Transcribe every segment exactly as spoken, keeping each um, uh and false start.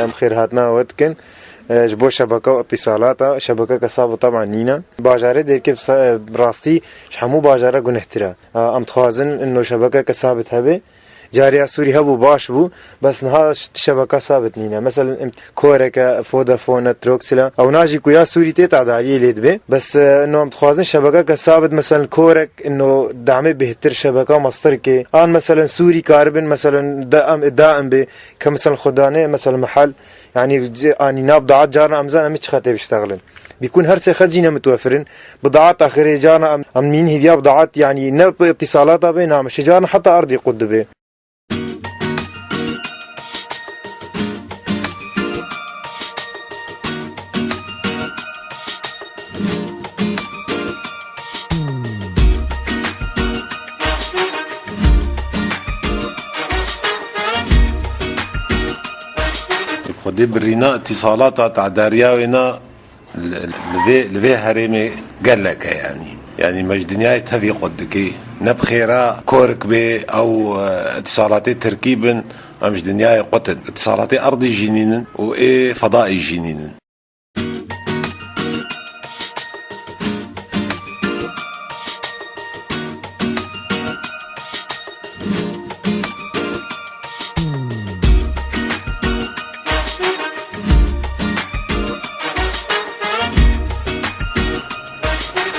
Em xêrhatina we dikin, e, ji bo şebeke û îtîsalata, şebekeke sabit teban nîne. Bajarê Dêrkê bi se-, bi rastî ji hemû bajara gunehtir e. E, em dixwazin ino şebekeke sabit hebe. Carê ya Sûrî hebû, baş bû, bes niha ş-, şebeka sabit nîne. Meselen, em, koreke Vodafone, Turkcell e, ew na jî ku ya Sûrî tê, tedariyê lê dibe. Bes, e, ino em dixwazin şebekeke sabit, meselen, korek, ino damê bêhtir şebeka mestir ke. An, meselen, Sûrî karibin, meselen, da-, em, daim bê, ke, meselen, xwe danê, meselen, mehel, yanî, c-, anî na bidaat carna em zanin em çi xetê biştexilin. Bîkun her sê xet jî ne mitwefir in. Bidaat axirê carna em, em nîn hêviya bidaat, yanî ne bi îtîsalata bê, nameşe carna heta erdî qut dibe. Xwedê birîna îtîsalata, tedariya wêna li, li vê, li vê herêmê gelek e, yanî. Yanî me ji dinyayê tevî qut dikê. Ne bi xêra kork bê, ew, e, îtîsalatê tirkî bin, em ji dinyayê qut in. Îtîsalatê erdî jî nînin û ê fedaî jî nînin.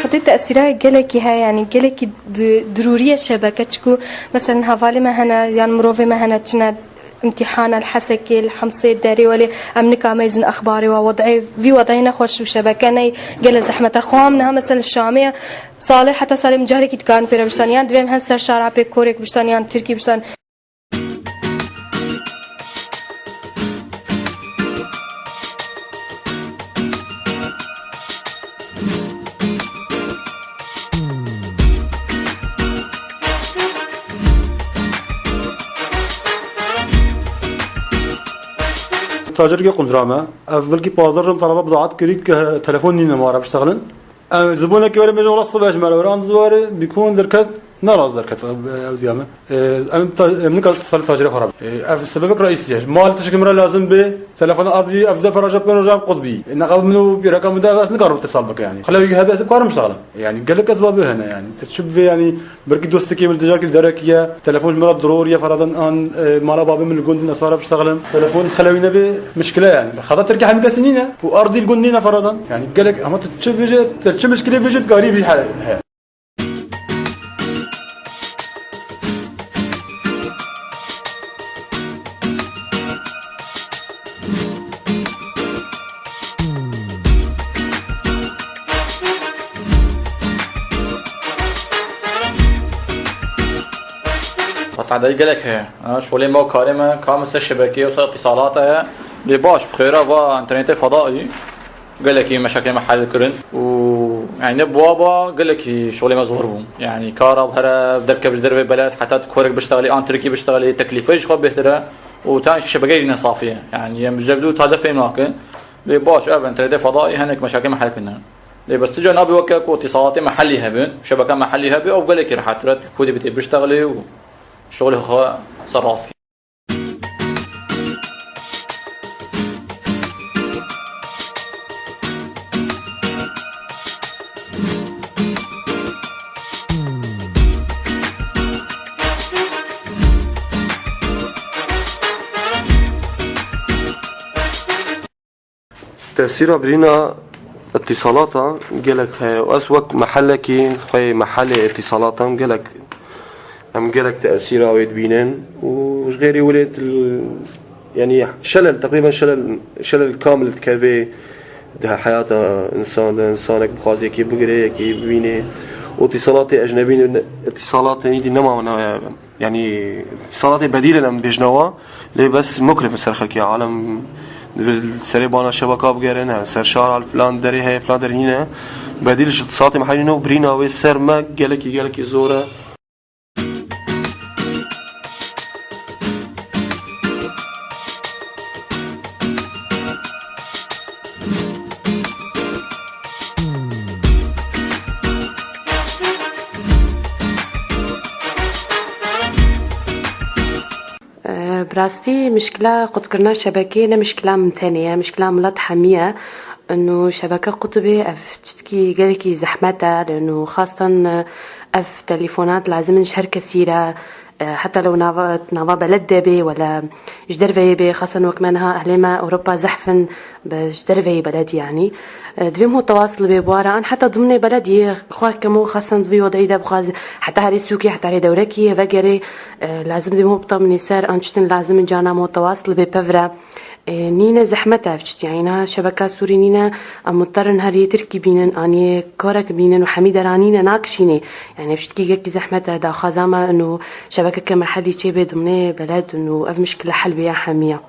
Xwedê tesîra gelekî heye, yanî gelekî di-, dirûrî ye şebeke, çiku, meselen, hevalê me hene, yan mirovê me hene, çine îmtîhana li Hesekê, li Hemsê, derê welê, em nikameyzin exbarê wa, wed'ê, vî wed'ê nexweş û şebeke ney, gele zehmet e. Xwe em niha, meselen, Şamê ye, salê heta salê min carekî dikarin pê re biştan, yan divê em hen ser şara pê korek biştan, yan tirkî biştan. Tacirgê qundra me. Ev belkî pazdeh rojên talaba bidaat kirî ke telefon nîne ma re biştexilin. Em zibonekê were mêje wela sibe ji me re were an zibare bîkon derket, ne rast derket, ew diya me. E, em ta-, em nikar salê tacirê xwe re. E, ev sebebek reîsî ye. Mal tiştekî min re lazim bê, telefona erdî ev zefera ji pênc rojan qut bî. E, neqe min û pîreka min de ev ez nikarim îtisal bike yanî. Xelewî hebe ez bikarim biştexlim. Yanî gelek esbabê hene yanî. Te çi bivê yanî, belkî dostekê min li carekî li derekî ye. Telefon ji min re diror ye feradan an, e, mala babê min li gund in, ez were biştexlim. Telefon xelewî nebe mişkile yanî. Xeta tirkî hemî kesî nîne. Û erdî li gund nîne feradan. Yanî gelek, ama tu çi bêje, te çi mişkilê bêje, dikarî bî he. Bas tedayî gelek heye. Ha, şolê me û karê me, ka min ser şebekê û ser îtîsalata ye. Lê baş, bi xêra va înternetê fedaî. Gelekî meşakilê me hel kirin û, yanî, ne bi wa ba gelekî şolê me zor bû. Yanî kara bi here derkeve ji dervê beled, heta tu korek biştexilî an tirkî biştexilî, teklîfê ji xwe bêhtir e û tan şebekeyê jî ne safî ye. Yanî em ji ev dû taze fêm nakin. Lê baş, ev înternetê fedaî hinek meşakilê me hel kirine. Lê bes tu ca nabe weke ku îtîsalatê me helî hebin, şebeke me helî hebe, ew gelekî rehettir e, tu xwedî bitê biştexilê û şolê xwe ser rast kî. Tesîra birîna îtîsalata gelek heye û ez wek mehelekî xwe yê mehelê îtîsalatan gelek, em gelek tesîra wê dibînin û ji xêrî welê til-, yanî şelel, teqrîben şelel, şelel kamil dikeve di heyata însan de, însanek bixwaze yekî bigire, yekî bibîne û îtîsalatê ecnebî ne, îtîsalatê îdî nema, ne, Yanî, îtîsalatê bedîl in em bêjine wa, lê bes mukriv in ser xelkê. Alem divê serê bana şebeka bigere, ne, ser şara li filan derê heye, filan derê nîne. Bedîl ji îtîsalatê me heyî nîne û birîna wê ser me gelekî, gelekî zor e. Bi rastî mişkila qutkirina şebekê ne mişkila min tenê ye, mişkila milet hemî ye. Û şebeke qutibê ev çitkî gelekî zehmet e, lêno xastan ev telefonat lazim in ji her kesî re, e, heta lew nava, nava beled de bê, wela ji derveyê bê, xastan wek me niha ehlê me Ewropa zehf in, bi ji derveyî beledî, yanî. E, divê mo tewasil bê bi wan re, an heta dimnê beledî, xwe kemo xastan di vî odeyî de bixwaz, heta herê sûkê, heta herê dewrekî vegerê, e, lazim divê mo bitamînê ser, an çitin lazim in cana mo tewasil bê pevre. E, nîne zehmet ev çit, yanî niha şebeka Sûrî nîne, em muterin her yê Tirkî bînin, an yê korek bînin û hemî deranîne nakişînê. Yanî ev çitkî gelkî zehmet e, daxwaza me û şebekeke me helî çêbê dimnê beled û ev mişkile hel bê ya hemî ya.